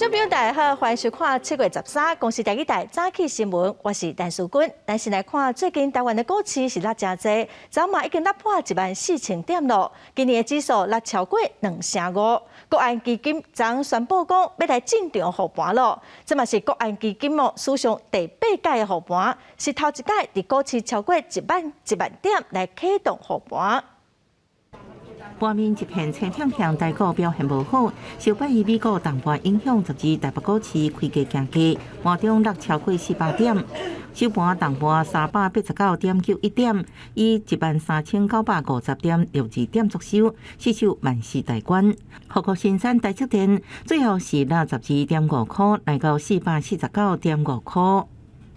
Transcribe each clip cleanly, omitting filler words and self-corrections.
眾朋友大家好，歡迎收看7月13公視台語台早起新聞，我是陳淑君。咱先來看最近台灣的股市是落誠濟，昨嘛已經落破14,000點咯。今年的指數落超過兩成五。國安基金昨宣布講欲來進場護盤咯，這嘛是國安基金哦史上第八屆的護盤，是頭一屆佇股市超過1萬點來啟動護盤。盤面一片青鏘鏘，台股表現無好，受拜一美國重盤影響，12台北股市開低行低，盤中落超過400點，收盤重盤389.91點，以13,950.62點作收，失守萬四大關。護國神山台積電最後是落12.5塊，來到449.5塊。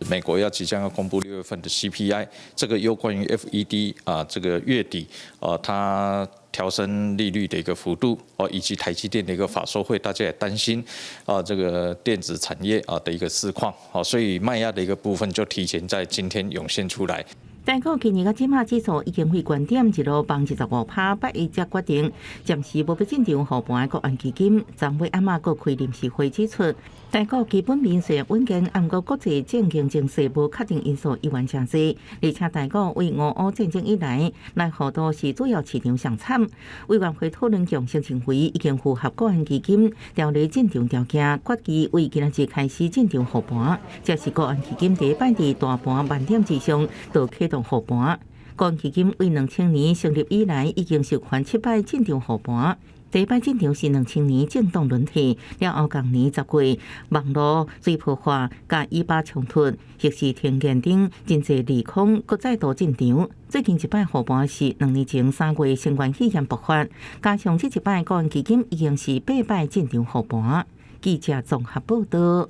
美國要即將要公布6月份的 CPI，這個有關於 FED 啊，這個月底啊，它調升利率的一個幅度哦，以及台積電的一個法說會，大家也擔心啊，這個電子產業啊的一個市況，好，所以賣壓的一個部分就提前在今天湧現出來。台股今年到這馬指數已經對懸點一路崩25%，拜一才決定暫時無欲進場護盤的國安基金，昨尾暗仔閣開臨時會指出，台股基本面雖然穩健，毋過國際政經情勢無確定因素依然誠濟，而且台股為俄烏戰爭以來，來予都是主要市場上慘。委員會討論共識認為，已經符合國安基金條例進場條件，決議為今仔日開始進場護盤。這是國安基金第一擺佇大盤萬點之上就啟動護盤。國安基金為2000年成立以來，已經授權七擺進場護盤。第一擺進場是2000年政黨輪替，了後仝年10月網路水泡化佮以巴衝突，或是停電等真濟利空，閣再度進場。最近一擺護盤是2年前3月新冠肺炎爆發，加上這一擺國安基金已經是八擺進場護盤。記者綜合報道。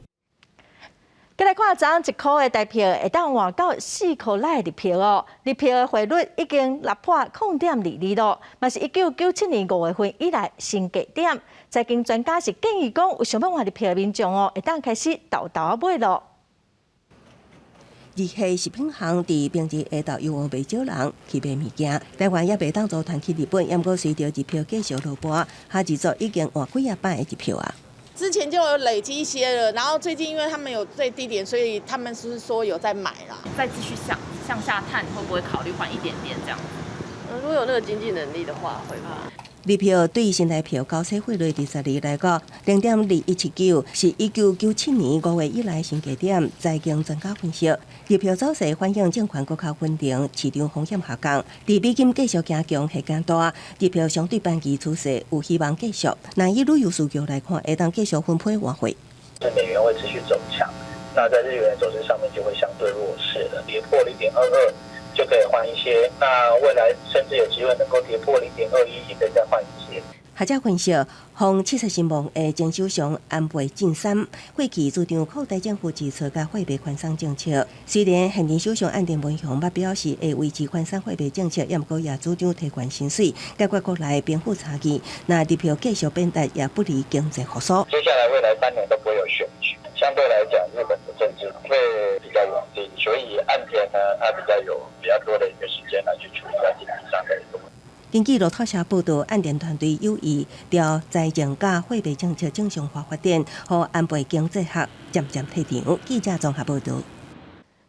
過來看，昨1箍的台票會當換到4箍內的日票哦。日票的匯率已經落破0.22咯，嘛是1997年5月份以來新低點。財經專家是建議講，有想欲換日票的民眾哦，會當開始沓沓仔買咯。日系食品行佇平日下晝猶有袂少人去買物件。台灣猶袂當組團去日本，毋過隨著日票繼續落盤，哈日族已經換幾仔擺的日票啊。之前就有累積一些了，然後最近因為他們有最低點，所以他們是說有在買啦。再繼續向下探，會不會考慮換一點點這樣子？如果有那個經濟能力的話，會吧。日票對新台票交際匯率佇12來到0.2179，是1997年5月以來新低點。財經專家分析，日票走勢反映政權閣較穩定，市場風險下降。佇美金繼續走強、下減大，日票相對反其趨勢有希望繼續。那以旅遊需求來看，會當繼續分批換匯。美元會持續走強，那在日元的走勢上面就會相對弱勢了，跌破0.22就可以換一些，那未來甚至有機會能夠跌破0.21，也可以再換一些。學者分析，予七殺身亡的前首相安倍晉三，過去主張擴大政府支出佮貨幣寬鬆政策。雖然現任首相岸田文雄捌表示會維持寬鬆貨幣政策，毋過也主張提懸薪水，解決國內貧富差距。若日票繼續貶值，也不利經濟復甦。接下來未來3年都不會有選舉，相對來講，日本的政治會比較穩定，所以岸田呢，他比較有比較多的一個時間來去處理在經濟上的一個問題。根據路透社報道，岸田團隊有意朝財政佮貨幣政策正常化發展，予安倍經濟學漸漸退場。記者綜合報道。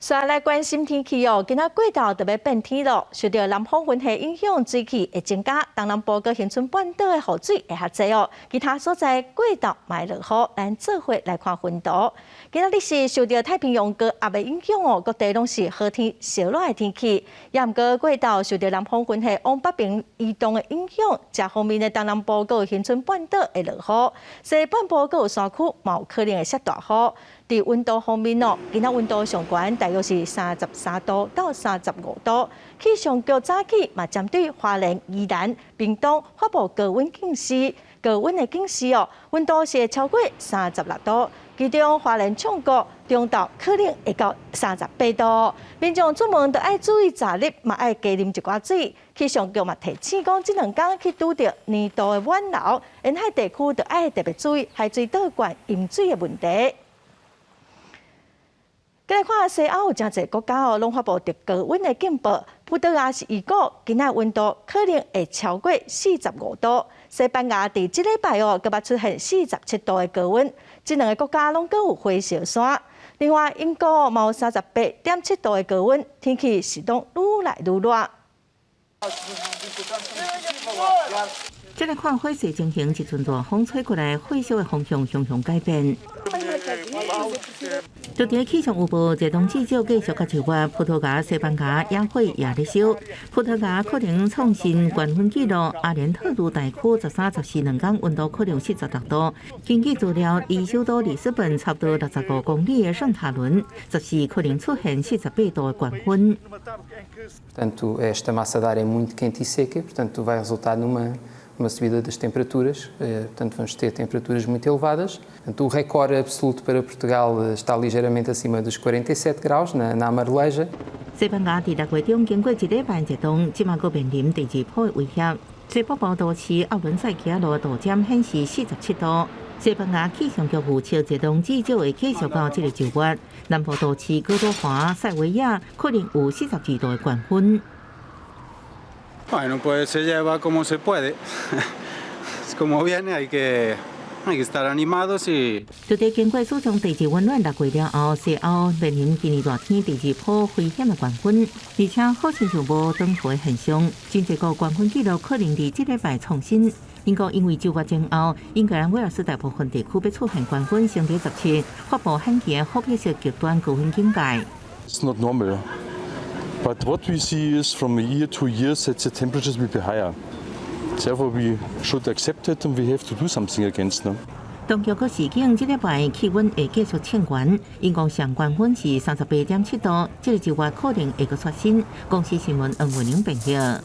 紲來關心天氣哦，今仔過晝就欲變天咯。受著南方雲系影響，水汽會增加，東南部佮恆春半島的雨水會較濟哦。其他所在過晝嘛會落雨，咱做伙來看雲圖。今仔日是受著太平洋高壓的影響哦，各地攏是好天燒熱的天氣。也毋過過晝受著南方雲系往北邊移動的影響，這方面的東南部佮恆春半島會落雨，西半部閣有山區嘛有可能會落大雨。佇溫度方面哦，今仔溫度上懸大約是33度到35度。氣象局早起嘛針對花蓮、宜蘭、屏東發布高溫警示，高溫的警示哦，溫度是會超過36度。其中花蓮衝谷、中島可能會到38度。民眾出門著愛注意食日，嘛愛加啉一寡水。氣象局嘛提醒講，這兩工去拄著年度的暖流，沿海地區著愛特別注意海水倒灌淹水的問題。過來看西歐有誠濟國家哦，攏發布著高溫的警報。葡萄牙是預估今仔溫度可能會超過45度。西班牙佇這禮拜哦，閣捌出現47度的高溫。這兩个國家攏閣有火燒山。另外，英國嘛有38.7度的高溫，天氣是攏愈來愈熱。這來看火勢情形，一陣大風吹過來，火燒的方向雄雄改變。就佇氣象預報，熱浪至少繼續到10月，葡萄牙、西班牙野火也咧燒。葡萄牙可能創新高溫紀錄，阿連特魯大區13、14兩工溫度可能46度。根據資料，離首都里斯本差不多65公里的聖塔倫，14可能出現48度的高溫。 Portanto, esta massa de ar é muito quente e seca, portanto, vai resultar numa uma subida das temperaturas, portanto, vamos ter temperaturas muito elevadas. Portanto, o recorde absoluto para Portugal está ligeiramente acima dos 47 graus na, na Amareleja. 西班牙佇6月中經過一禮拜熱浪，這馬閣面臨第二波的威脅。西北部都市奧倫塞奇亞羅度針顯示47度。西班牙氣象局預測熱浪至少會繼續到這個晝月。南部都市哥多華、塞維亞可能有42度的高溫。 Bueno, pues se lleva como se puede. Como viene, hay que estar animados y. 就佇經過史上第一溫暖6月了後，西歐面臨今年熱天第二波危險的高溫，而且好親像無轉好的現象，真濟個高溫紀錄可能佇這禮拜創新。英國因為晝月前後，英格蘭威爾斯大部分地區欲出現高溫，先佇17發布罕見的火熱式極端高溫警戒。 It's not normal. But what we see is from year to year that the temperatures will be higher. Therefore, we should accept it and we have to do something against them. 當局閣示警，這禮拜氣溫會繼續升懸，英國上高溫是38.7度，這個晝月可能會閣刷新。公視新聞黃文玲編譯。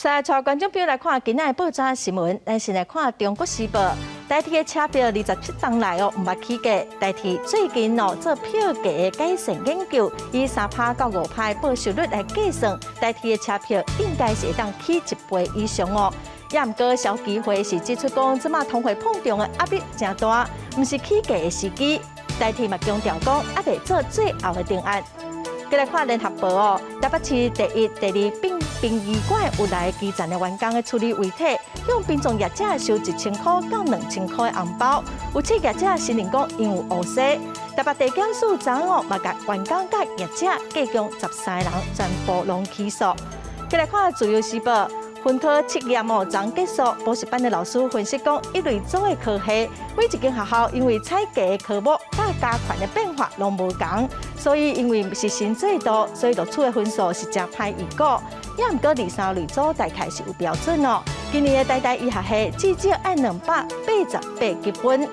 來帶觀眾朋友來看今仔的報紙新聞，咱先來看《中國時報》。台鐵的車票27冬來哦，毋捌起價。台鐵最近哦做票價的改善研究，以3趴到5趴的報酬率來計算，台鐵的車票應該是會當起一倍以上哦。也毋過消基會是指出講，這馬通貨膨脹的壓力誠大，毋是起價的時機。台鐵嘛強調講，猶未做最後的定案。繼來看聯合報哦，台北市第一、第二殯殯儀館有來基層的員工的處理遺體，向殯葬業者收1000箍到2000箍的紅包，有企業者承認講𪜶有烏踅。台北地檢署昨哦嘛共員工佮業者計共13個人全部攏起訴。繼來看自由時報。分科測驗哦，昨結束，補習班的老師分析講，一類組的科系，每一間學校因為採計的科目佮加權的變化攏無仝，所以因為是新制度，所以錄取的分數是誠歹預估。也毋過二三類組大概是有標準哦。今年的台大醫學系至少愛288級分。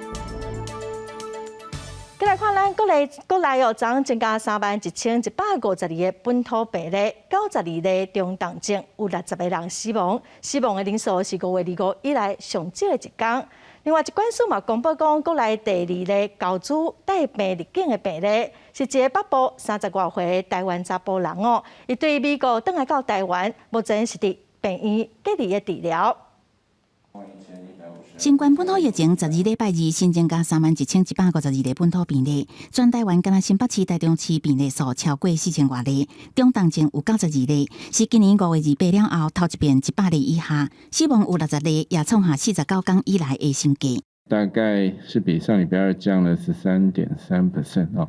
繼來看咱國內國內哦，昨增加31,152個本土病例，92例中重症，有60個人死亡，死亡的人數是5月25以來上少的一工。另外，疾管署嘛公布講，國內第二例猴子帶病入境的病例，是一个北部30外歲的台灣查埔人哦，伊對美國轉來到台灣，目前是佇病院隔離的治療。新冠本土疫情12禮拜二新增加31,152例本土病例，全台灣敢若新北市、台中市病例數超過4000外例，中重症有92例，是今年5月28了後頭一遍100例以下，死亡有60例，也創下49工以來的新低。大概是比上禮拜二降了13.3% 哦，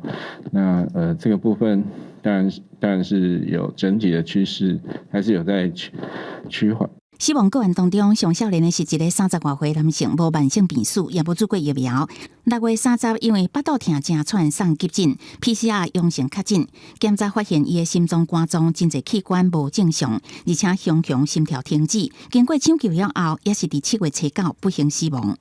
那這個部分當然是有整體的趨勢，還是有在趨緩。死亡個案當中，上少年的是一个30外歲男性，無慢性病史，也無注過疫苗。6月30，因為腹肚疼、誠喘，送急診，PCR 陽性確診，檢查發現伊的心臟、肝臟真濟器官無正常，而且雄雄心跳停止。經過搶救了後，也是佇7月初9不幸死亡。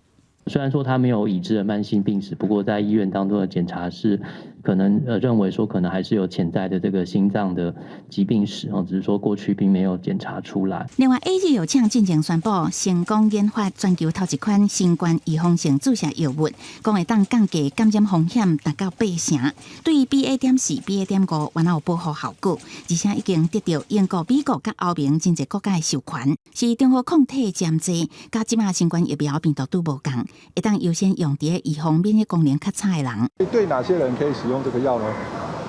雖然說他沒有已知的慢性病史，不過在醫院當中的檢查是可能認為說可能還是有潛在的這個心臟的疾病史哦，只是說過去並沒有檢查出來。另外，AZ 藥廠進前宣布成功研發全球頭一款新冠預防性注射藥物，講會當降低感染風險達到8成，對於 BA.4、BA.5原來有保護效果，而且已經得到英國、美國佮歐盟真濟國家的授權，是中和抗體針劑，佮這馬新冠疫苗病毒株無仝，會當優先用佇預防免疫功能較差的人。對哪些人可以使用這個藥呢？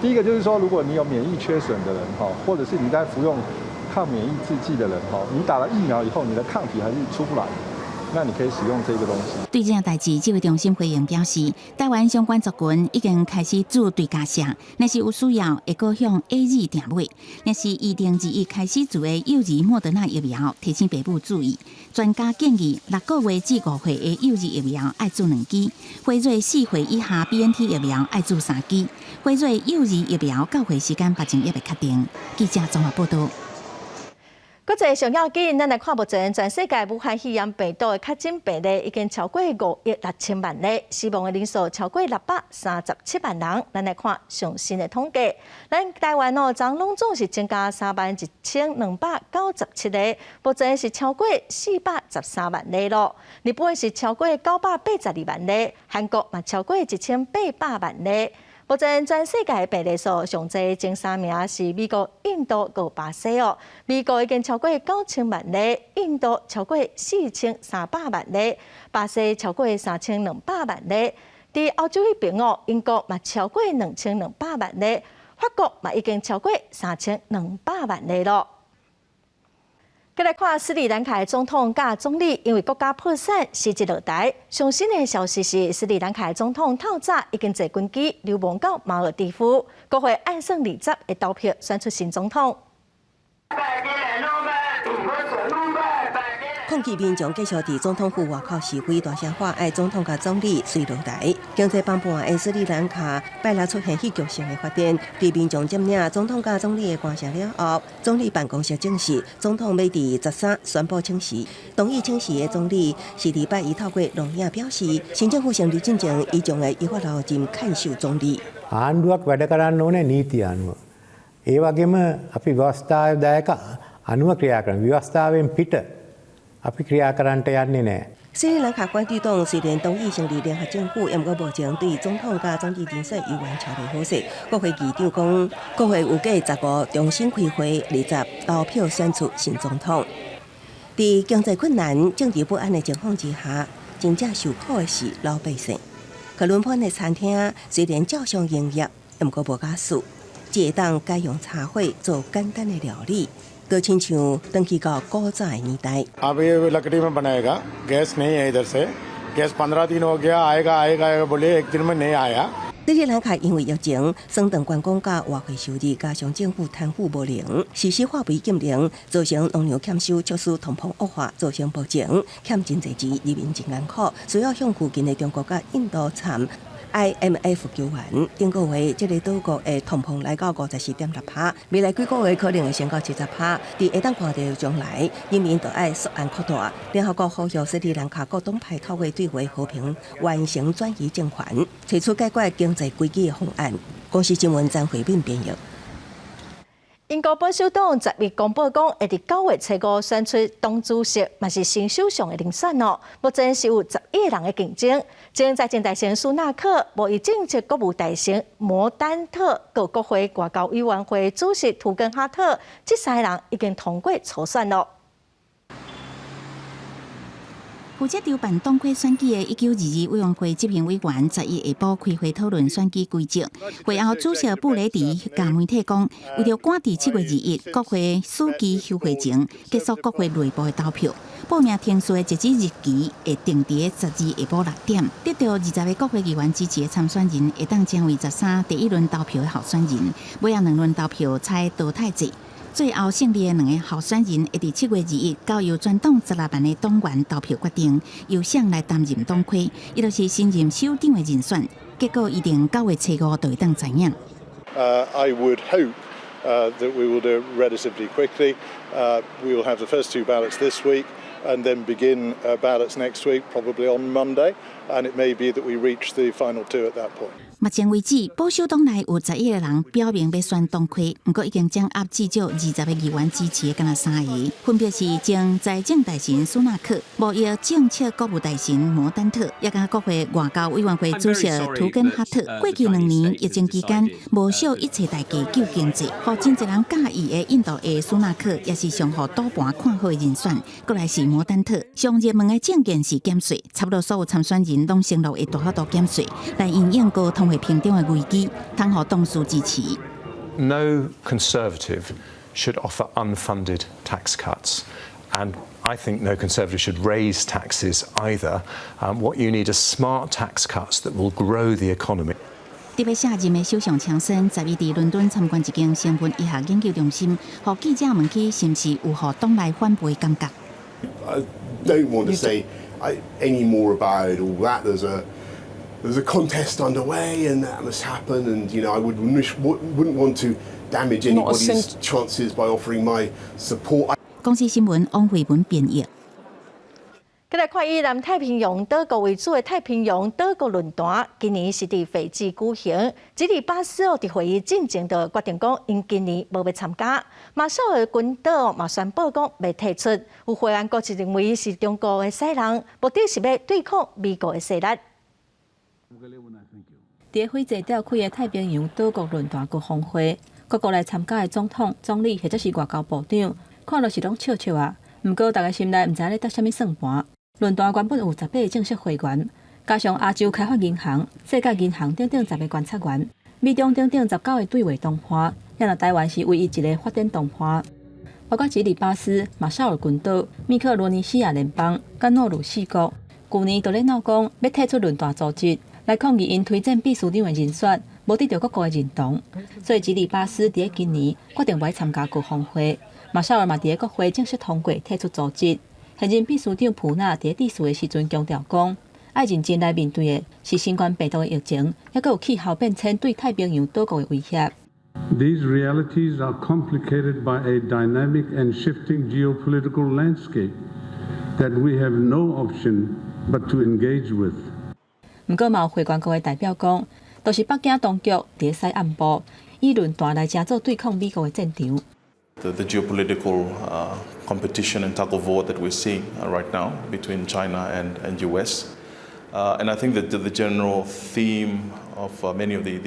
第一個就是說，如果你有免疫缺損的人，哈，或者是你在服用抗免疫製劑的人，哈，你打了疫苗以後，你的抗體還是出不來。那你可以使用這個東西。對這件代誌，指揮中心回應表示，台灣相關族群已經開始注追加射，若是有需要，會閣向 AZ 訂買。若是2021開始注的幼兒莫德納疫苗，提醒爸母注意。專家建議，6個月至5歲的幼兒疫苗愛注兩劑，輝瑞4歲以下 BNT 疫苗愛注三劑。輝瑞幼兒疫苗到貨時間目前猶未確定。記者綜合報道。國際上要緊，咱來看目前全世界武漢肺炎病毒的確診病例已經超過5億6千萬例，死亡的人數超過637萬人。咱來看上新的統計，咱台灣哦，昨攏總是增加31,297例，目前是超過413萬例囉。日本是超過982萬例，韓國嘛超過1800萬例。目前全世界病例數上濟前三名是美國、印度佮巴西哦。美國已經超過9000萬例，印度超過4300萬例，巴西超過3200萬例。佇歐洲彼邊哦，英國嘛超過2200萬例，法國嘛已經超過3200萬例囉。閣來看斯里蘭卡的總統佮總理因為國家破產辭職落台。上新的消息是，斯里蘭卡的總統透早已經坐軍機流亡到馬爾地夫，國會按算20會投票選出新總統。抗議民眾繼續佇總統府外口示威，大聲喊愛總統佮總理隨落台。經濟崩盤的斯里蘭卡拜六出現戲劇性的發展，佇民眾佔領總統佮總理的官舍了後，總理辦公室證實，總統欲佇13宣布請辭。同意請辭的總理是佇拜一透過錄影表示，新政府成立進前，伊將會依法留任看守總理。 ආණ්ඩුවක් වැඩ කරන්න ඕනේ නීති අනුව. ඒ වගේම අපි ව්‍යවස්ථාදායක අනුව ක්‍රියා කරන. ව්‍යවස්ථාවෙන් පිට අපි ක්‍රියා කරන්නට යන්නේ නෑ. 斯里蘭卡反對黨雖然同意成立聯合政府，毋過目前對總統佮總理人選猶原敲袂好勢。國會議長講，國會預計15重新開會，20投票選出新總統。佇經濟困難、政治不安的情況之下，真正受苦的是老百姓。科倫坡的餐廳雖然照常營業，毋過無家私，只會當改用柴火做簡單的料理。就親像轉去到古早的年代。 अभी लकड़ी में बनाएगा, गैस नहीं है इधर से। गैस 15 दिन हो गया, आएगा आएगा आएगा बोले, एक दिन में नहीं आया。斯里蘭卡因為疫情，損斷觀光佮外匯收入，加上政府貪腐無能，實施化肥禁令，造成農糧欠收，促使通膨惡化，造成目前欠真濟錢，人民真艱苦，需要向附近的中國佮印度參 IMF 求援。頂個月，這個島國的通膨來到54.6趴，未來幾個月可能會升到70趴。佇會當看著將來，人民就愛速按擴大。聯合國呼籲斯里蘭卡各黨派透過對話和平完成轉移政權，提出解決經濟危機的方案。公視新聞張惠敏編譯。英國保守黨11公布講，會佇9月初5選出黨主席，嘛是新首相的人選哦。目前是有11個人的競爭。前財政大臣蘇納克、貿易政策國務大臣摩丹特、佮國會外交委員會主席圖根哈特，這三个人已經通過初選囉。負責籌辦黨魁選舉的1922委員會執行委員11下晡開會討論選舉規則。會後，主席布雷迪共媒體講，為著趕佇7月21國會暑期休會前結束國會內部的投票，報名程序的截止日期會定佇12下晡6點。得到20個國會議員支持的參選人，會當成為13第一輪投票的候選人。尾仔兩輪投票採淘汰制。最後勝利的兩个候選人會佇7月21交由全黨16萬个黨員投票決定，由誰來擔任黨魁，伊就是新任首長的人選。結果一定9月初5就會當知影。 I would hope that we will do it relatively quickly. We will have the first two ballots this week and then begin ballots next week, probably on Monday. And it may be that we reach the final two at that point. 目前為止，保守黨內有11個人表明欲選黨魁，毋過已經掌握至少20個議員支持的，干焦三个，分別是前財政大臣蘇納克、貿易政策國務大臣摩丹特，抑佮國會外交委員會主席圖根哈特。過去2年疫情期間，無惜一切代價救經濟，予真濟人佮意的印度裔蘇納克，也是上予賭盤看好的人選。過來是摩丹特，上熱門的政見是減稅，差不多所有參選人攏承諾會大幅度減稅，來因應高通貨膨脹的危機，通予黨師支持。 No conservative should offer unfunded tax cuts. And I think no Conservative should raise taxes either. What you need are smart tax cuts that will grow the economy. 特別卸任的首相強生12佇倫敦參觀一間生物醫學研究中心，予記者問起是毋是有予黨內反背感覺。 I don't want to say any more about all that. There's a contest underway, and that must happen. And I wouldn't want to damage anybody's chances by offering my support. 公視新聞王慧文編譯。閣來看以南太平洋島國為主的太平洋島國論壇，今年是佇斐濟舉行。基里巴斯哦，佇會議進前就決定講，𪜶今年無欲參加。馬紹爾群島嘛宣布講欲退出。有會員國是認為是中國的使弄，目的是欲對抗美國的勢力。佇斐濟召開的太平洋島國論壇高峰會，各國來參加的總統、總理或者是外交部長，看落是攏笑笑啊。毋過，逐家心內毋知咧打啥物算盤。論壇原本有18個正式會員，加上亞洲開發銀行、世界銀行等等10個觀察員，美中等等19個對話同伴，也若台灣是唯一一个發展同伴。包括基里巴斯、馬紹爾群島、密克羅尼西亞聯邦、佮諾魯四國，舊年就咧鬧講欲退出論壇組織，來抗議𪜶推薦秘書長的人選無得著各國的認同，所以基里巴斯佇咧今年決定無愛參加高峰會。馬紹爾嘛佇咧國會正式通過退出組織。現任秘書長普納佇咧致辭的時陣強調講，愛認真來面對的是新冠病毒的疫情，抑閣有氣候變遷對太平洋島國的威脅。 These realities are complicated by a dynamic and shifting geopolitical landscape that we have no option but to engage with. 毋過嘛有會員國的代表講，都是北京當局佇咧使暗步，以論壇來成做對抗美國的戰場。 The geopolitical competition and tug of war that we're seeing right now between China and US. And I think that the general theme of many of the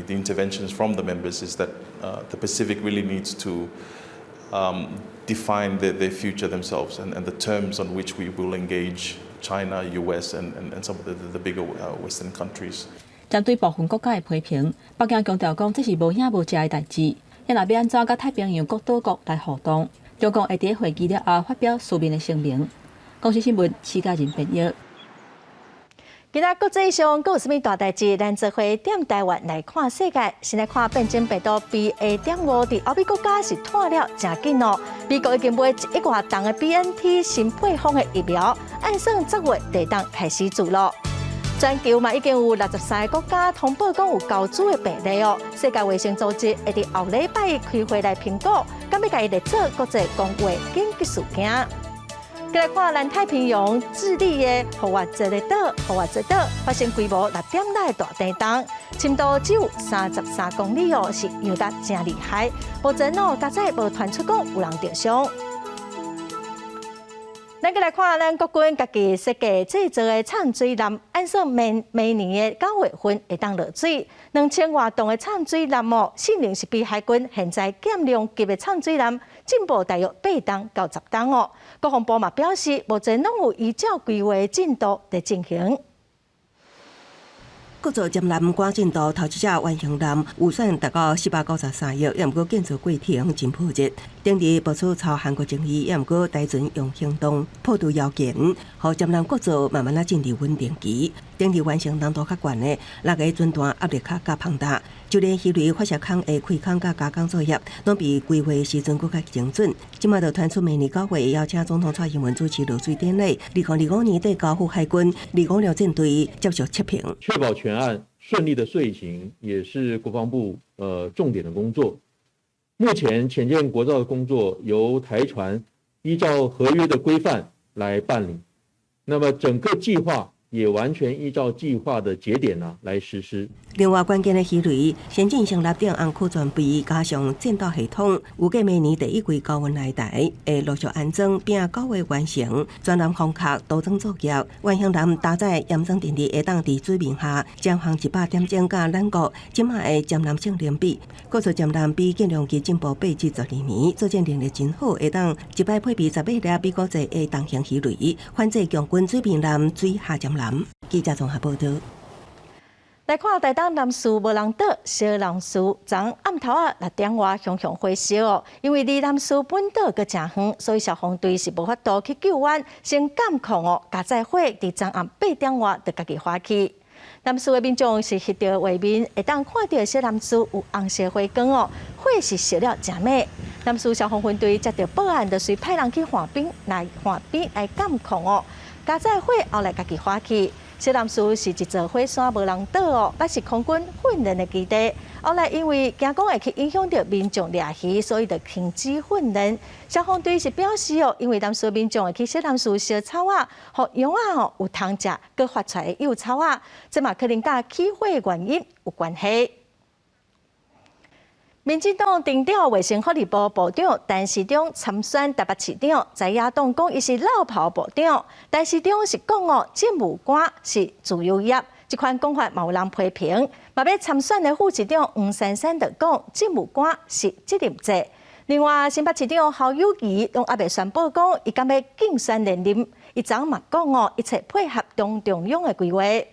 interventions from the members is that the Pacific really needs to define their future themselves and the terms on which we will engage China, US, and some of the bigger Western countries. 針對部分國家的批評，北京強調講這是無影無跡的代誌。抑若欲按怎佮太平洋各島國來互動，中共會佇會議了後發表書面的聲明。公視新聞，徐嘉仁編譯。今仔國際上閣有啥物大代誌？咱做伙踮台灣來看世界。先來看變種病毒 BA.5佇歐美國家是湠了誠緊哦。美國已經買1億外筒的 BNT 新配方的疫苗，按算10月就會當開始注咯。全球嘛已經有63個國家通報講有猴痘的病例哦。世界衛生組織會佇後禮拜開會來評估，敢欲共伊列做國際公衛緊急事件。閣來看南太平洋智利的復活節的島，復活節島發生規模6.6的大地動，深度只有33公里哦，是搖得誠厲害。目前哦，佳哉無傳出講有人著傷。咱閣來看咱國軍家己設計製造的泅水艦，按算明明年的9月份會當落水。2000外噸的泅水艦哦，性能是比海軍現在減量級的泅水艦進步大約8噸到10噸哦。國防部嘛表示，目前攏有依照規劃的進度佇進行。國造潛艦趕進度，頭一隻原型艦預算達到493億，抑毋過建造過程真波折。頂日爆出朝韓國爭議，抑毋過台船用行動破除謠言，予潛艦國造慢慢仔進入穩定期。頂日完成難度較懸的六个船段壓力較較龐大，就連魚雷發射孔的開孔佮加工作業，攏比規劃時陣閣較精準。這馬就傳出明年9月邀請總統蔡英文主持落水典禮。2025年底交付海軍256艦隊接受測評，確保全案順利的遂行，也是國防部重點的工作。目前潛艦國造的工作由台船依照合約的規範來辦理，那麼整個計劃也完全依照計劃的節點呢來實施。另外，關鍵的魚雷先進性納頂紅區裝備，加上戰鬥系統，預計明年第一季交運來台，會陸續安裝，並9月完成全艦封殼塗裝作業。原型艦搭載驗裝電力，會當佇水面下潛航100點鐘，佮咱國這馬的潛艦性能比，國造潛艦比輕量級進步8至12米，作戰能力真好，會當一擺配備18粒美國製的重型魚雷，反制共軍水面艦、水下潛艦。記者綜合報道。來看台東南勢無人島，小南勢昨暗頭仔6點外熊熊火燒哦，因為離南勢本島閣誠遠，所以消防隊是無法度去救援，先監控哦，加載火佇昨暗8點外就家己發去。南勢的民眾是翕著畫面，會當看著小南勢有紅色火光哦，火是燒了誠猛。南勢消防分隊接到報案，就隨派人去岸邊來岸邊來監控哦，加載火後來家己發去。小南勢是一座火山無人島哦，也是空軍訓練的基地。後來因為驚講會去影響著民眾掠魚，所以就停止訓練。消防隊是表示哦，因為南勢民眾會去小南勢燒草仔，予羊仔哦有通食，閣發出來的幼草仔，這嘛可能佮起火原因有關係。民進黨定調衛生福利部部長陳時中參選台北市長，在野黨講伊是落跑部長，陳時中是講哦，政務官是自由業，這款講法嘛有人批評。嘛欲參選的副市長黃珊珊就講，政務官是責任制。另外，新北市長侯友宜攏猶未宣布講，伊敢欲競選連任，伊昨嘛講哦，一切配合黨中央的規劃。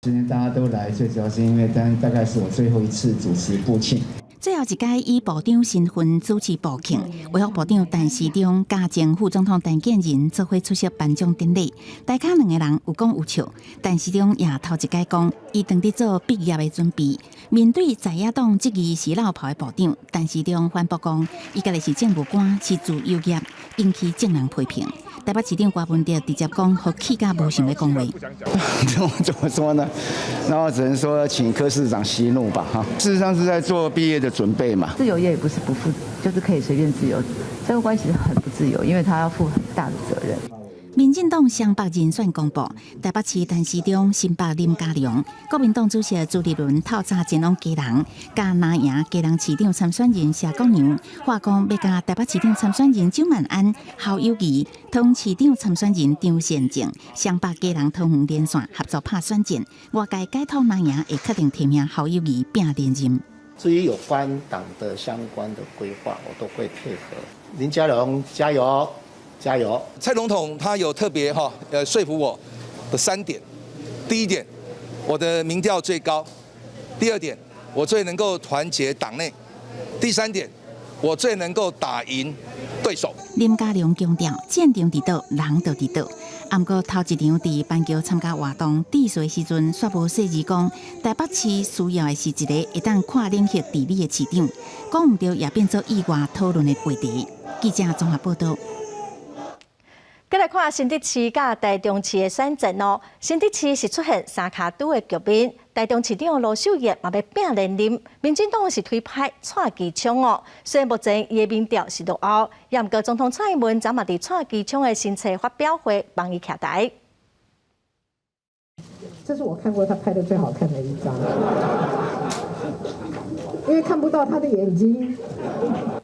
今天大家都來，最主要是因為當大概是我最後一次主持部慶。最後一屆以部長身份主持部慶，衛福部長陳時中佮前副總統陳建仁做伙出席頒獎典禮。大家兩個人有講有笑，陳時中也頭一擺講，伊正佇做畢業的準備。面對在野黨質疑是落跑的部長，陳時中反駁講，伊家己是政務官，是自由業，引起眾人批評。台北市長柯文哲直接講，予氣甲無想欲講話。怎麼說呢？那我只能說，請柯市長息怒吧。哈，事實上是在做畢業的準備嘛。自由業也不是不負，就是可以隨便自由。這個關係很不自由，因為他要負很大的責任。民進黨雙北人選公布，台北市陳時中、新北林佳龍，國民黨主席朱立倫透早前往基隆，佮藍營基隆市長參選人謝國樑，話講欲佮台北市長參選人蔣萬安、侯友宜、桃園市長參選人張善政，雙北基隆桃園連線合作拍選戰，外界解讀藍營會確定提名侯友宜拼連任。至於有關黨的相關的規劃，我都會配合。林佳龍加油！加油！蔡總統他有特別哈，說服我的三點。第一點，我的民調最高；第二點，我最能夠團結黨內；第三點，我最能夠打贏對手。林佳龍強調，戰場佇佗，人就佇佗。毋過頭一場佇板橋參加活動致辭時陣，煞無細膩講台北市需要的是一个會當跨領域治理的市長，講毋著也變做意外討論的話題。記者綜合報道。閣來看新竹市佮台中市的選戰哦。新竹市是出現三跤拄的局面，台中市長盧秀燕嘛欲拼連任，民進黨是推派蔡其昌哦。雖然目前伊的民調是落後，也毋過總統蔡英文昨嘛佇蔡其昌的新冊發表會幫伊徛台。這是我看過他拍的最好看的一張，因為看不到他的眼睛。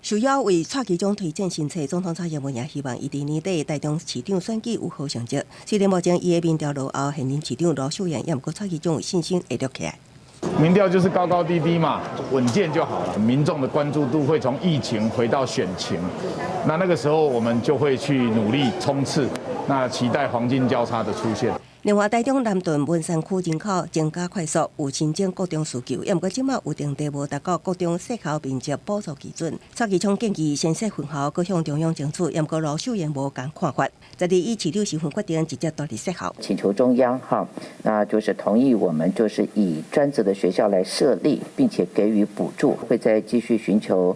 受邀為蔡其昌推薦新冊，總統蔡英文也希望伊佇年底台中市長選舉有好成績。雖然目前伊的民調落後，現任市長盧秀燕也毋過蔡其昌有信心會落起來。民調就是高高低低嘛，穩健就好了。民眾的關注度會從疫情回到選情，那個時候我們就會去努力衝刺，那期待黃金交叉的出現。另外，台中南屯文山區人口增加快速，有申請國中需求，也毋過這馬有定地無達到國中設校面積補助基準。蔡其昌建議先設分校，閣向中央爭取，也毋過盧秀燕無仝看法。十二以市長身份決定直接獨立設校，請求中央哈，那就是同意我們就是以專責的學校來設立，並且給予補助，會再繼續尋求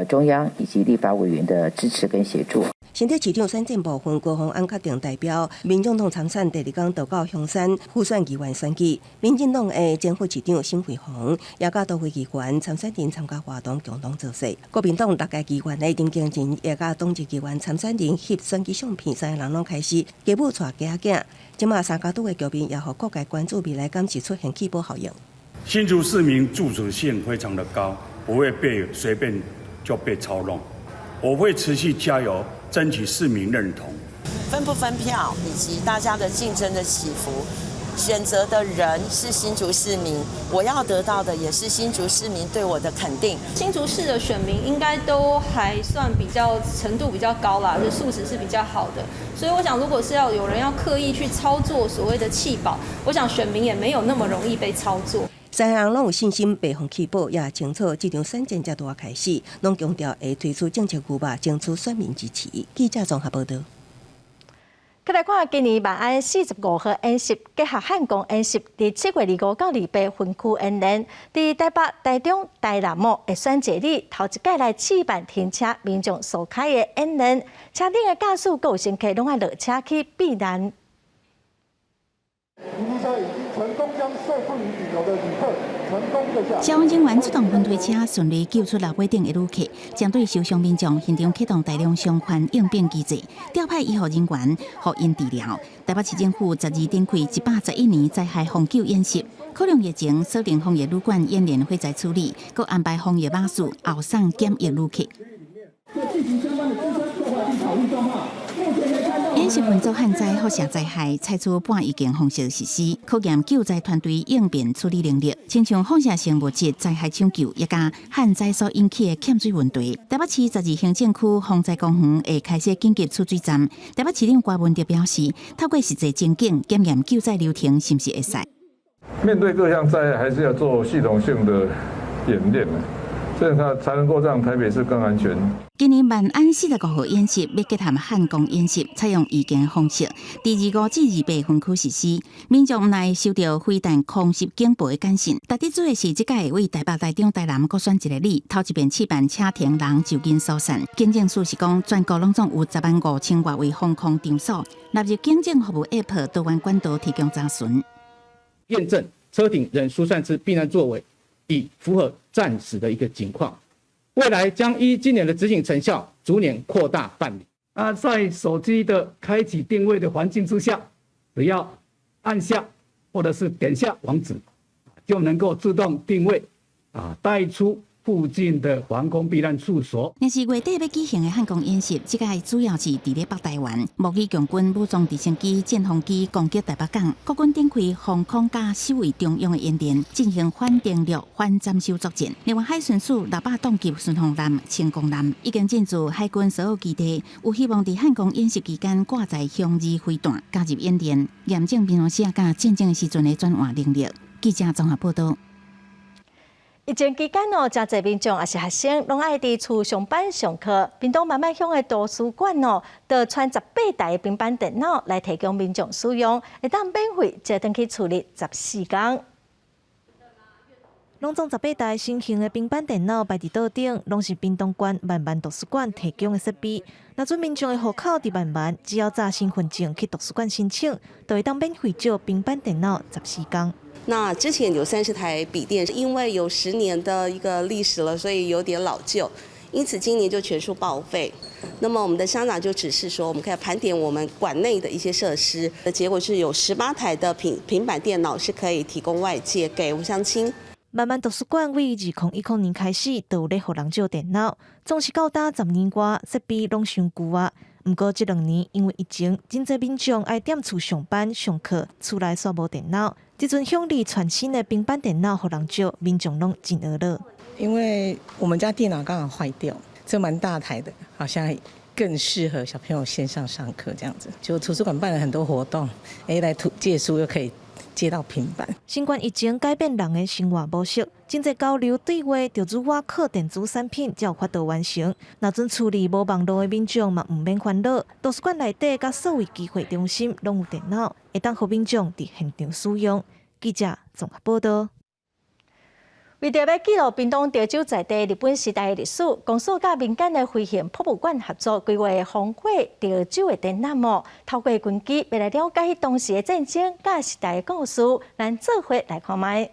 中央以及立法委員的支持跟協助。新竹市長選戰部分，高虹安確定代表民眾黨參選，第二工就到香山輔選議員選舉。民進黨的前副市長沈慧虹也佮都會議員參選人參加活動，共同造勢。國民黨六屆議員的林經仁也佮黨籍議員參選人翕選舉相片，三个人攏開始繼母帶囝仔。這馬三跤拄的局面，也予各界關注未來敢是出現氣泡效應。新竹市民自主性非常的高，不會被隨便就被操弄。我會持續加油，爭取市民認同。分不分票以及大家的競爭的起伏，選擇的人是新竹市民，我要得到的也是新竹市民對我的肯定。新竹市的選民應該都還算比較程度比較高啦，就素質是比較好的。所以我想，如果是要有人要刻意去操作所謂的棄保，我想選民也沒有那麼容易被操作。三人攏有信心袂予棄保，也清楚這場選戰才拄仔開始，攏強調會推出政策規劃，爭取選民支持。記者綜合報道。再來看今年萬安45號演習結合漢光演習，佇7月25到28分區演練，佇台北、台中、台南哦，會選一日頭一擺來試辦停車民眾疏開的演練，車頂的駕駛閣有乘客攏愛落車去避難。成功將受困於頂樓的旅客成功救下。消防人員出動雲推車，順利救出樓尾頂的旅客。針對受傷民眾，現場啟動大量傷患應變機制，調派醫護人員予𪜶治療。台北市政府十二展開111年災害防救演習，考量疫情，鎖定防疫旅館演練火災處理，閣安排防疫巴士後送檢疫旅客。演習分做旱災、輻射災害，採取半預警方式實施，考驗救災團隊應變處理能力。親像放射性物質災害搶救，以及旱災所引起的欠水問題。台北市12行政區防災公園會開設緊急儲水站。台北市長柯文哲表示，透過實際情景檢驗救災流程是毋是會使。面對各項災害，還是要做系統性的演練。這樣它才能夠讓台北市更安全。今年萬安45號演習欲結合漢光演習，採用預警方式，佇25至28分區實施。民眾若會收到飛彈空襲警報的簡訊。值得注意的是，這擺會為台北、台中、台南各選一個里，頭一遍試辦車停人就近疏散。警政署是講，全國攏總有10萬5千外位防空場所，納入警政服務 App 多元管道提供查詢。驗證車停人疏散之避難作為，以符合戰時的一個情況，未來將依今年的執行成效，逐年擴大辦理。啊，在手機的開啟定位的環境之下，只要按下或者是點下網址，就能夠自動定位，啊，帶出附近的防空避難處所。若是月底欲舉行的漢光演習，這擺主要是佇咧北台灣，模擬共軍武裝直升機、戰風機攻擊台北港，國軍展開防空佮守衛中央的演練，進行反登陸、反斬首作戰。另外，海巡署600噸級巡防艦、成功艦已經進駐海軍所有基地，有希望佇漢光演習期間掛載雄二飛彈加入演練，驗證平常時佮戰爭時陣的轉換能力。記者綜合報道。疫情期間哦，誠濟民眾抑是學生，攏愛佇厝上班上課。屏東萬巒鄉的圖書館哦，就傳18台的平板電腦來提供民眾使用，會當免費借轉去厝裡14工。攏總18台新型的平板電腦擺佇桌頂，攏是屏東縣萬巒圖書館提供的設備。若準民眾的戶口佇萬巒，只要紮身份證去圖書館申請，就會當免費借平板電腦14工。那之前有30台筆電，因為有10年的一個歷史了，所以有點老舊，因此今年就全數報廢。那麼我們的鄉長就指示說，我們可以盤點我們館內的一些設施，的結果是有18台的平板電腦是可以提供外借給我們鄉親。萬巒圖書館為2010年開始就有咧予人借電腦，總是到今10年外，設備攏傷舊啊。毋過這2年因為疫情，真濟民眾愛踮厝上班上課，厝內煞無電腦。這陣鄉里全新的平板電腦予人借，民眾攏真呵樂。因為我們家電腦剛好壞掉，這蠻大台的，好像更適合小朋友線上上課這樣子。就圖書館辦了很多活動，來圖借書又可以借到平板。新冠疫情改變人的生活模式，真濟交流對話，就主倚靠電子產品才有法度完成。若準厝裡無網路的民眾嘛，毋免煩惱。圖書館內底佮數位機會中心攏有電腦，會當予民眾佇現場使用。記者綜合報道。為著欲記錄屏東潮州在地日本時代的歷史，公所佮民間的飛行博物館合作規劃烽火潮州的展覽哦。透過軍機，欲來了解當時的戰爭佮時代的故事，咱做伙來看覓。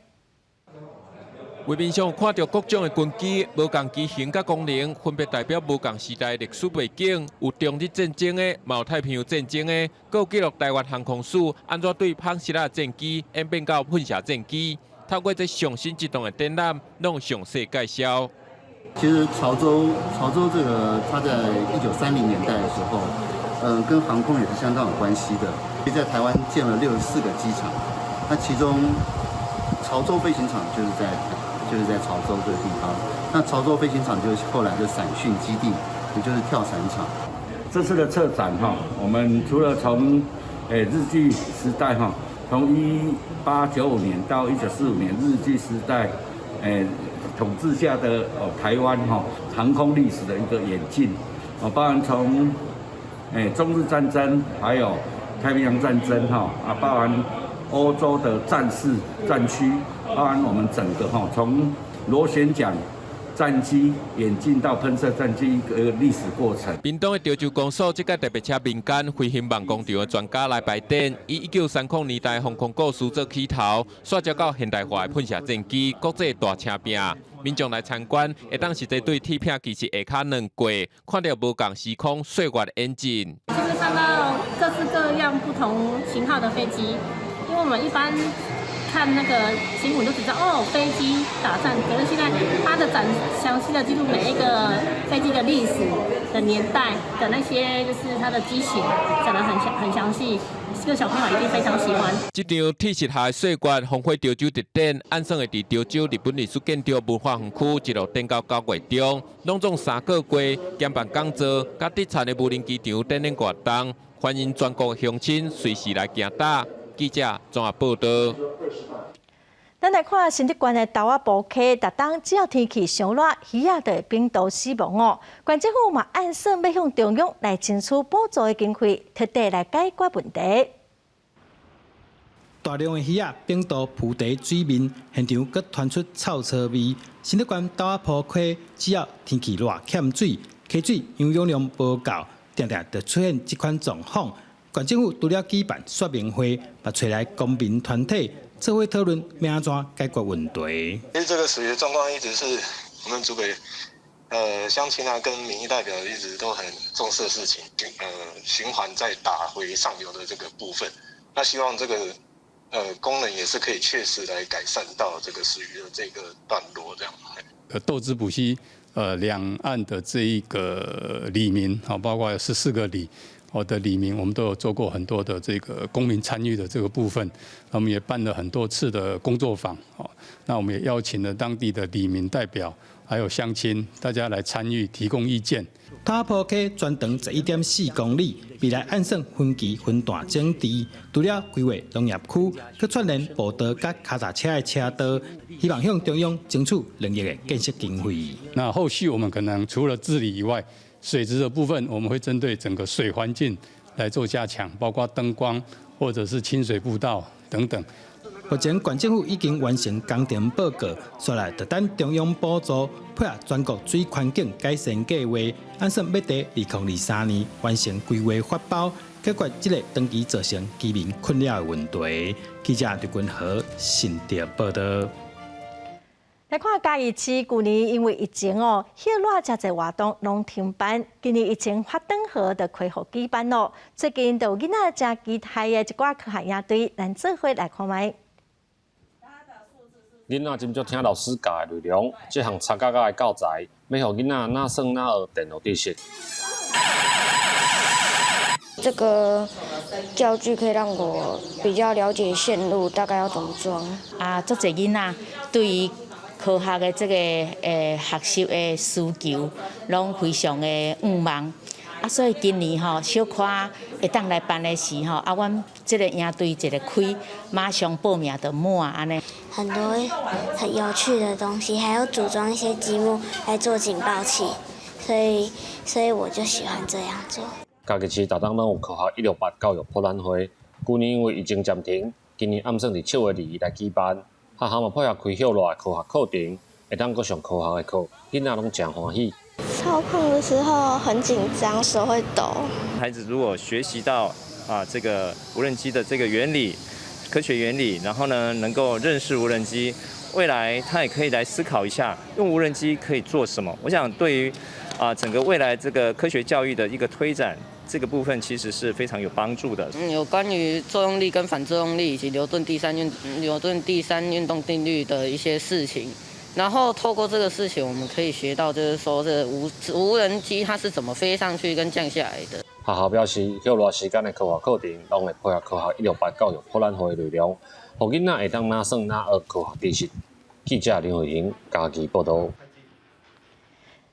畫面上看著各種的軍機，無仝機型佮功能，分別代表無仝時代歷史背景，有中日戰爭的，嘛有太平洋戰爭的，閣有記錄台灣航空史按怎對胖西拉戰機演變到噴射戰機。透過這上新這棟的展覽，攏詳細介紹。其實潮州，潮州這個，它在1930年代的時候，跟航空也是相當有關係的。在台灣建了64個機場。那其中潮州飛行場就是在潮州這個地方。那潮州飛行場就是後來的傘訓基地，也就是跳傘場。這次的策展哈，我們除了從日據時代哈，從1895年到1945年日據時代統治下的哦台灣哈航空歷史的一個演進，哦，包含從中日戰爭，還有太平洋戰爭哈啊，包含歐洲的戰事戰區，包含我們整個哈從螺旋槳戰機演進到噴射戰機一個歷史過程。屏東的潮州公所這屆特別請民間飛行夢工場的專家來擺展，以1930年代防空故事做起頭，煞接到現代化的噴射戰機、國際大車拼，民眾來參觀，會當實際對鐵片機器下跤兩過，看著無仝時空歲月演進。就是看到各式各樣不同型號的飛機，因為我們一般看那個新聞都只知道哦，飛機打仗，可是現在它的展詳細的記錄每一個飛機的歷史的年代的那些，就是它的機型，講得很詳細，這個小朋友一定非常喜歡。這場鐵實下的歲月烽火潮州特展，按算會佇潮州日本歷史建築文化園區一路展到9月中，攏總3個月，兼辦講座，佮特產的無人機場展覽活動，歡迎全國鄉親隨時來行搭。記者綜合報道。咱來看新竹縣的豆仔埔溪，逐冬只要天氣傷熱，魚仔就會病毒死亡哦。縣政府嘛按算欲向中央來爭取補助的經費，徹底來解決問題。大量的魚仔反倒浮佇水面，現場閣傳出臭臊味。新竹縣豆仔埔溪，只要天氣熱欠水，溪水營養量無夠，定定就出現這款狀況。縣政府除了舉辦說明會，嘛揣來公民團體做伙討論，欲按怎解決問題。其實這個死魚狀況一直是我們竹北鄉親啊，跟民意代表一直都很重視的事情，循環再打回上游的這個部分。那希望這個功能也是可以確實來改善到這個死魚的這個段落，這樣。豆子埔溪兩岸的這一個里民，好，包括有14個里。我的里民，我們都有做過很多的這個公民參與的這個部分，我們也辦了很多次的工作坊，哦，那我們也邀請了當地的里民代表，還有鄉親，大家來參與提供意見。豆仔埔溪全長11.4公里，未來按算分期分段整治，除了規劃農業區，閣串聯步道佮跤踏車的車道，希望向中央爭取2億的建設經費。那後續我們可能除了治理以外，水質的部分，我們會針對整個水環境來做加強，包括燈光或者是清水步道等等。目前縣政府已經完成工程報告，紲來就等中央補助，配合全國水環境改善計劃，按算欲佇2023年完成規劃發包，解決這個長期造成居民困擾的問題。記者劉君和新竹報道。來看嘉義市，舊年因為疫情哦，歇熱誠濟活動攏停辦。今年疫情發轉好，就恢復舉辦咯。最近就有囡仔誠期待的一寡科學營隊，咱做伙來看覓。囡仔斟酌聽老師教的內容，這項插甲甲的教材，欲予囡仔哪耍哪學電腦知識。這個教具可以讓我比較了解線路大概要怎麼裝。啊，足濟囡仔對於科學的這個學習的需求，攏非常的向望。啊，所以今年吼小可會當來辦的時吼，啊，阮這個營隊一個開，馬上報名就滿按呢。很多很有趣的東西，還有組裝一些積木來做警報器，所以我就喜歡這樣做。嘉義市逐冬攏有科學168教育博覽會，舊年因為疫情暫停，今年按算佇7月2日來舉辦。學校嘛配合開歇熱的科學課程，會當閣上科學的課，囡仔攏誠歡喜。操控的時候很緊張，手會抖。孩子如果學習到啊這個無人機的這個原理、科學原理，然後呢能夠認識無人機，未來他也可以來思考一下，用無人機可以做什麼。我想對於啊整個未來這個科學教育的一個推展，這個部分其實是非常有幫助的。嗯，有關於作用力跟反作用力以及牛頓第三運動定律的一些事情，然後透過這個事情，我們可以學到，就是說這個無人機它是怎麼飛上去跟降下來的。學校表示，歇熱時間的科學課程，攏會配合科學168教育博覽會的內容，予囡仔會當哪耍哪學科學知識。記者林慧瑩嘉義報導。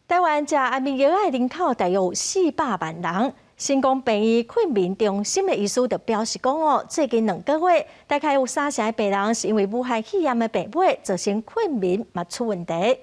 台灣食安眠藥的人口大約有400萬人。成功病院困眠中心的醫師就表示講哦，最近2個月大概有三成的病人是因為武漢肺炎的病尾造成困眠嘛出問題。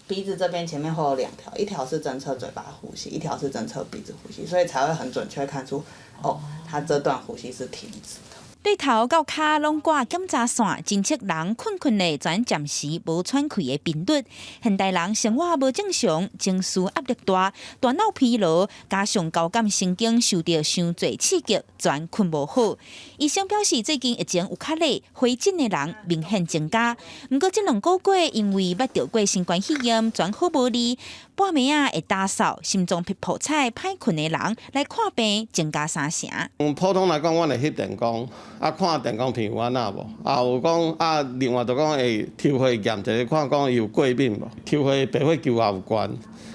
鼻子這邊前面會有兩條，一條是偵測嘴巴呼吸，一條是偵測鼻子呼吸，所以才會很準確看出，哦，他這段呼吸是停止的。對頭到跤攏掛檢查線，偵測人睏睏咧轉暫時無喘氣的頻率。現代人生活無正常，情緒壓力大，大腦疲勞，加上交感神經受著傷濟刺激，轉睏無好。醫生表示，最近疫情有較熱，回診的人明顯增加。毋過這2個月因為捌著過新冠肺炎，轉好無利，半暝仔會打掃，心臟噗噗彩歹睏的人來看病增加三成。普通來講，阮會翕電光。啊，看電光片有按怎無？啊，有講啊，另外就講會抽血驗一下，看講伊有過敏無？抽血白血球也有懸，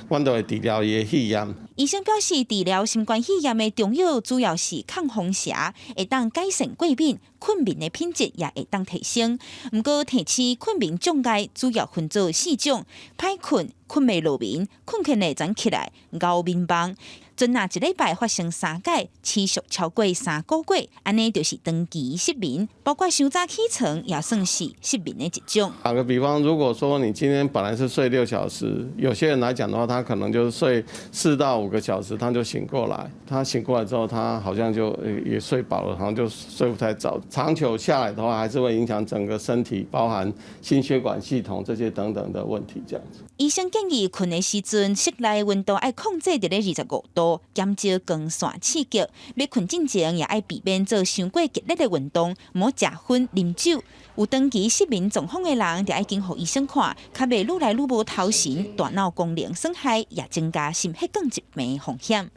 阮就會治療伊的肺炎。醫生表示，治療新冠肺炎的中藥主要是抗風邪，會當改善過敏、睏眠的品質也會當提升。毋過提示睏眠障礙主要分做四種：歹睏、睏袂落眠、睏睏會轉起來、熬眠夢。陣若一禮拜發生三擺，持續超過3個月，按呢就是長期失眠，包括傷早起床也算是失眠的一種。打個比方，如果說你今天本來是睡6小時，有些人來講的話，他可能就睡4到5個小時，他就醒過來。他醒過來之後，他好像就也睡飽了，好像就睡不太著。長久下來的話，還是會影響整個身體，包含心血管系統這些等等的問題。這樣子。醫生建議，睏的時陣室內溫度愛控制佇咧25度，減少光線刺激。欲睏進前也愛避免做傷過激烈的運動，毋好食薰、啉酒。有長期失眠狀況的人，就愛緊予醫生看，較袂愈來愈無頭神，大腦功能損害，也增加心血管疾病風險。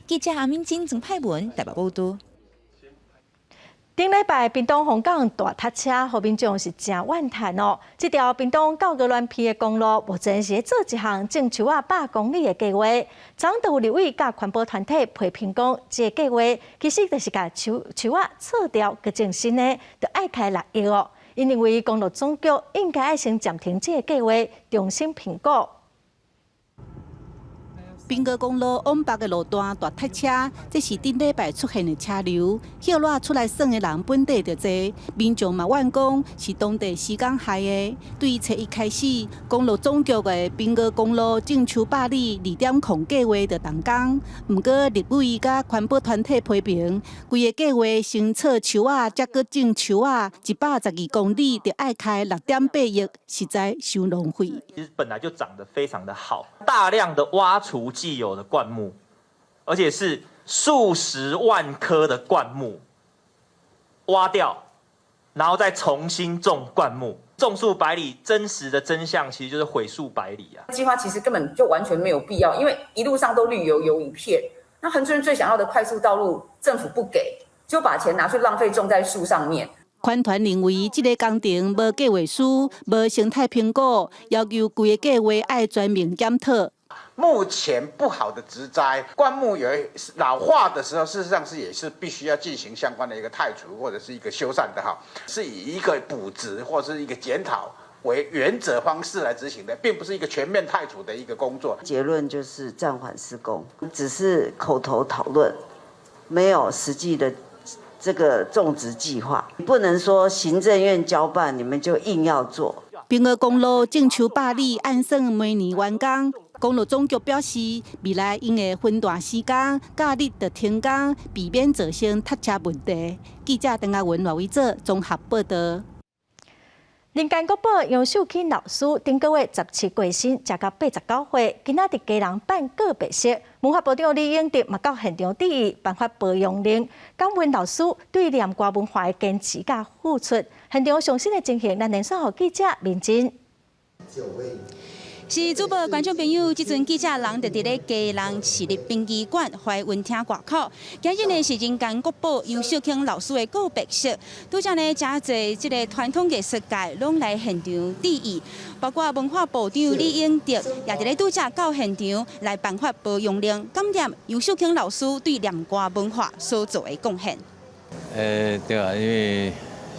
記者阿敏珍、曾派文台北報導。頂禮拜屏東鳳港大塞車，予民眾是誠怨嘆哦。這條屏東到鵝鑾鼻的公路，目前是咧做一項種樹仔100公里的計劃。昨昏就有立委佮環保團體批評講，這個計劃其實就是共樹樹仔鑿掉，閣種新的，就愛開6億哦。𪜶認為公路總局應該愛先暫停這個計劃，重新評估。屏高公路往北的路段大塞車，這是頂禮拜出現的車流。歇熱出來耍的人本底就濟，民眾嘛怨講是當地施工害的。對初一開始，公路總局的屏高公路種樹百里2.0計劃就動工。毋過立委佮環保團體批評，規个計劃先鑿樹仔，才閣種樹仔，112公里就愛開6.8億，實在傷浪費。其實本來就長得非常的好，大量的挖除既有的灌木，而且是數十萬棵的灌木挖掉，然後再重新種灌木，種樹百里，真實的真相其實就是毀樹百里啊！計劃其實根本就完全沒有必要，因為一路上都綠油油一片。那恆春最想要的快速道路，政府不給，就把錢拿去浪費種在樹上面。環團認為，這个工程無計劃書、無生態評估，要求規个計劃愛全面檢討。目前不好的植栽灌木有老化的時候，事實上是也是必須要進行相關的一個汰除或者是一個修繕的哈，是以一個補植或者是一個檢討為原則方式來執行的，並不是一個全面汰除的一個工作。結論就是暫緩施工，只是口頭討論，沒有實際的這個種植計劃，不能說行政院交辦，你們就硬要做。屏高公路種樹百里，按算明年完工。公路總局表示，未來𪜶會分段施工，假日就停工，避免造成塞車問題。記者鄧亞文、賴偉哲綜合報導。人間國寶楊秀卿老師頂個月17過身，食到89歲，今仔佇基隆辦告別式。文化部長李永得嘛到現場致意，頒發褒揚令，感恩老師對念歌文化的堅持佮付出。現場上新的情形，咱連線予記者明真。是主播觀眾朋友，這陣記者人就佇咧基隆市立殯儀館懷溫廳外口。今日呢是人間國寶楊秀卿老師的告別式，拄才呢誠濟這個傳統藝術界攏來現場致意，包括文化部長李永得也佇咧拄才到現場來頒發褒揚令，感謝楊秀卿老師對念歌文化所做的貢獻。對啊，因為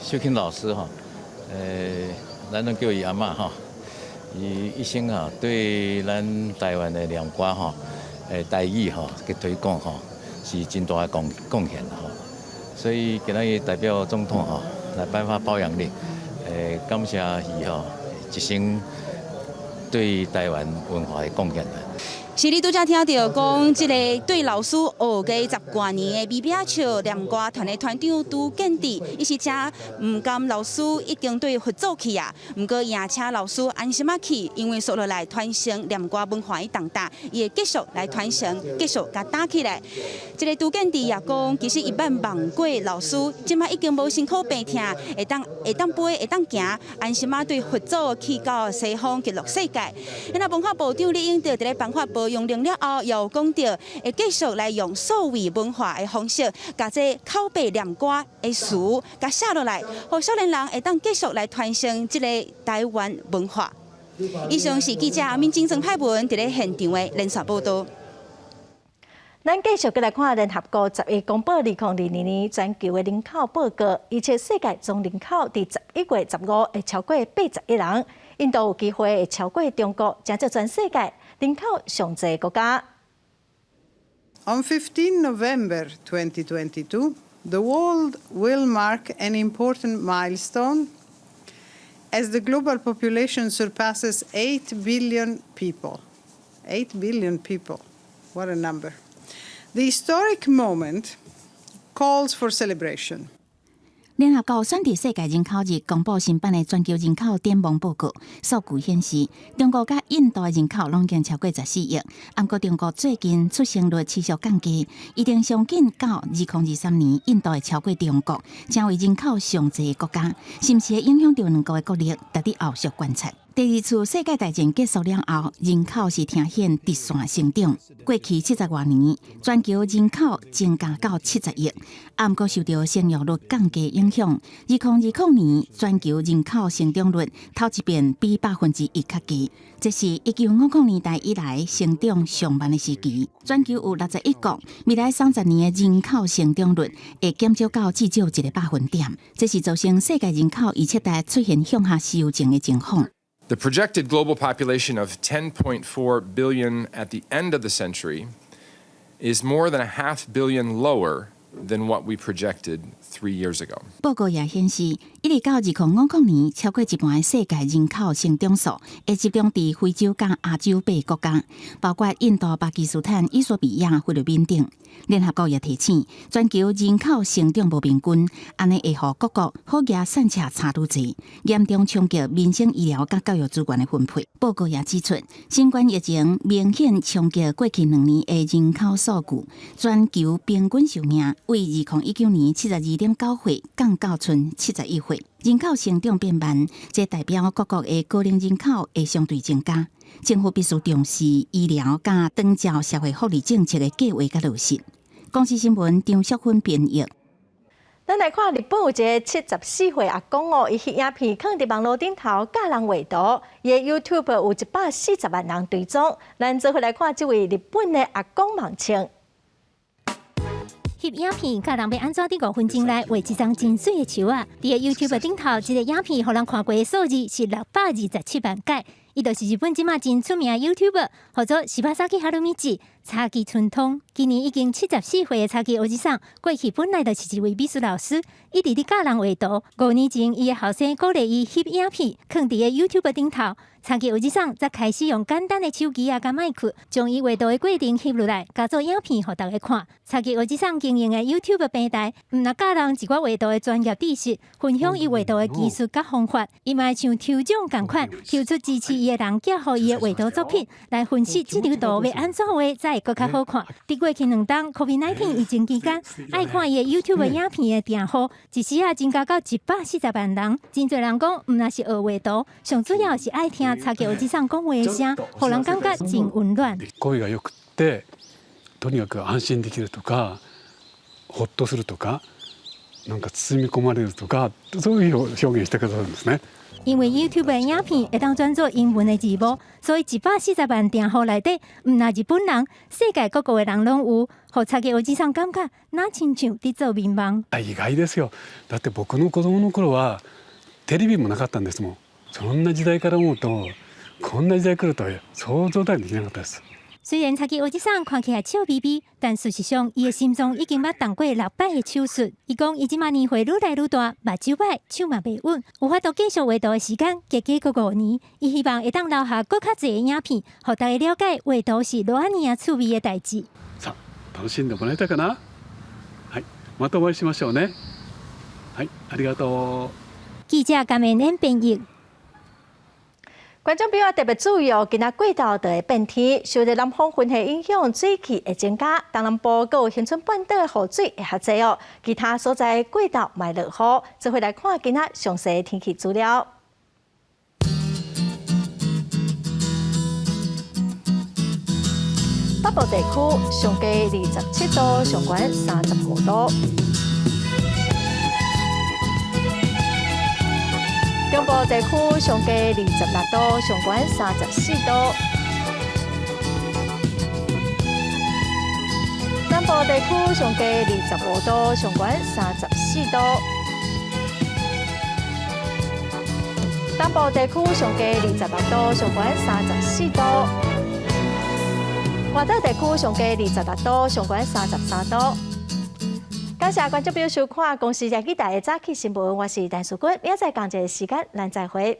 秀卿老師吼，咱攏叫伊阿嬤吼，伊一生啊對咱台灣的念歌吼，台語吼去推廣吼，是真大的貢獻吼。所以今仔日代表總統吼來頒發褒揚令，感謝伊吼一生對台灣文化的貢獻。是你拄才聽著講，這个對老師學過十外年的米餅笑念歌團的團長朱建志，伊是誠毋甘老師已經對佛祖去啊，毋過也請老師安心仔去，因為紲落來傳承念歌文化的重擔，伊會繼續來傳承，繼續共擔起來。這个朱建志也講，其實伊捌問過老師，這擺已經無辛苦病痛，會當飛，會當行，安心仔對佛祖去到西方極樂世界。那文化部長李永得佇咧頒發褒揚令了後，又講著會繼續來用數位文化的方式，共這口白念歌的詞，共寫落來，予少年人會當繼續來傳承這个台灣文化。以上是記者阿敏精神派文佇咧現場的連線報導。咱繼續來看聯合國十一公布2022年全球的人口報告，預測世界總人口佇11月15會超過80億人，印度有機會會超過中國，成做全世界人口上濟國家。 On 15 November 2022, the world will mark an important milestone as the global population surpasses 8 billion people. 8 billion people. What a number. The historic moment calls for celebration. 聯合國選佇世界人口日公布新版的全球人口展望報告，數據顯示，中國佮印度的人口攏已經超過14億。毋過中國最近出生率持續降低，一定上緊到2023年，印度會超過中國，成為人口上濟的國家，是毋是會影響著兩國的國力？值得後續觀察。第二次世界大戰結束了後，人口是呈現直線成長。過去70外年，全球人口增加到70億，毋過受著生育率降低影響，2020年全球人口成長率頭一遍比1%較低，這是1950年代以來成長上慢的時期。全球有61國，未來30年的人口成長率會減少到至少1個百分點，這是造成世界人口預測值出現向下修正的情況。 The projected global population of 10.4 billion at the end of the century is more than a half billion lower than what we projected 3 years ago. 報告也顯示，一直到2050年，超過一半的世界人口成長數會集中佇非洲佮亞洲八國家，包括印度、巴基斯坦、衣索比亞、菲律賓等。聯合國也提醒，全球人口成長無平均，按呢會予各國好額散赤差愈濟，嚴重衝擊民生醫療佮教育資源的分配。報告也指出，新冠疫情明顯衝擊過去2年的人口數據，全球平均壽命為2019年72.9歲降到賰71歲，人口成長變慢，這代表各國的高齡人口會相對增加。政府必須重視醫療佮長照社會福利政策的計劃佮落實。公視新聞張淑芬編譯。咱來看日本有一个74歲阿公哦，伊翕影片囥佇網路頂頭教人畫圖，伊的 YouTube 有140萬人追蹤。咱做伙來看這位日本的阿公網唱。翕影片教人欲按怎佇5分鐘內畫一張真媠的樹仔。佇個 YouTube 頂頭，這個影片予人看過的數字是627萬擺。伊就是日本這馬真出名的 YouTuber，號做柴崎春道、柴崎春通。今年已經74歲的柴崎歐吉桑，過去本來就是一位美術老師，一直佇教人畫圖。5年前，伊的後生鼓勵伊翕影片，囥佇个 YouTube 頂頭。柴崎歐吉桑才開始用簡單的手機啊佮麥克，將伊畫圖的過程翕落來，加做影片予大家看。柴崎歐吉桑經營的 YouTube 平台，毋但教人一寡畫圖的專業知識，分享伊畫圖的技術佮方法，伊嘛會像抽獎仝款，抽出支持伊的人，寄予伊的畫圖作品，來分析這張圖欲按怎畫才會閣較好看。佇過去2冬 COVID-19 疫情期間，愛看伊的 YouTube 影片的訂戶，一時仔增加到140萬人。真濟人講，毋但是學畫圖，上主要是愛聽柴崎歐吉桑講話的聲，予人感覺真溫暖。聲が良くて、とにかく安心できるとか、ほっとするとか、なんか包み込まれるとか、そういう表現してくださるんですね。因為 YouTube 的影片會當轉做英文的字幕，所以140萬訂戶內底，毋但日本人，世界各國的人攏有。予柴木おじさん感覺，若親像佇做眠夢。意外ですよ。だって僕の子供の頃はテレビもなかったんですもん。そんな時代から思うと、こんな時代来るとは想像だにできなかったです。雖然柴木おじさん看起來笑眯眯，但事實上，伊的心臟已經捌動過六擺的手術。伊講，伊這馬年歲愈來愈大，目睭歹，手嘛袂穩，有法度繼續畫圖的時間，加加閣5年。伊希望會當留下閣較濟的影片，予大家了解畫圖是偌爾仔趣味的代誌。さあ、楽しんでもらえたかな？はい、またお会いしましょうね。はい、ありがとう。記者甘燕燕編譯。觀眾朋友特別注意哦，今仔過晝就會變天，受著南方雲系影響，水汽會增加，東南部閣有恆春半島的雨水會較濟哦。其他所在過晝嘛會落雨，做伙來看今仔詳細的天氣資料。北部地區上低27度，上懸35度。中部地區上低26度，上懸34度。南部地區上低25度，上懸34度。東部地區上低26度，上懸34度。外島地區上低26度，上懸33度。感謝觀眾朋友收看《公視日記台》的早起新聞，我是陳淑君，明仔載仝一个時間，咱再會。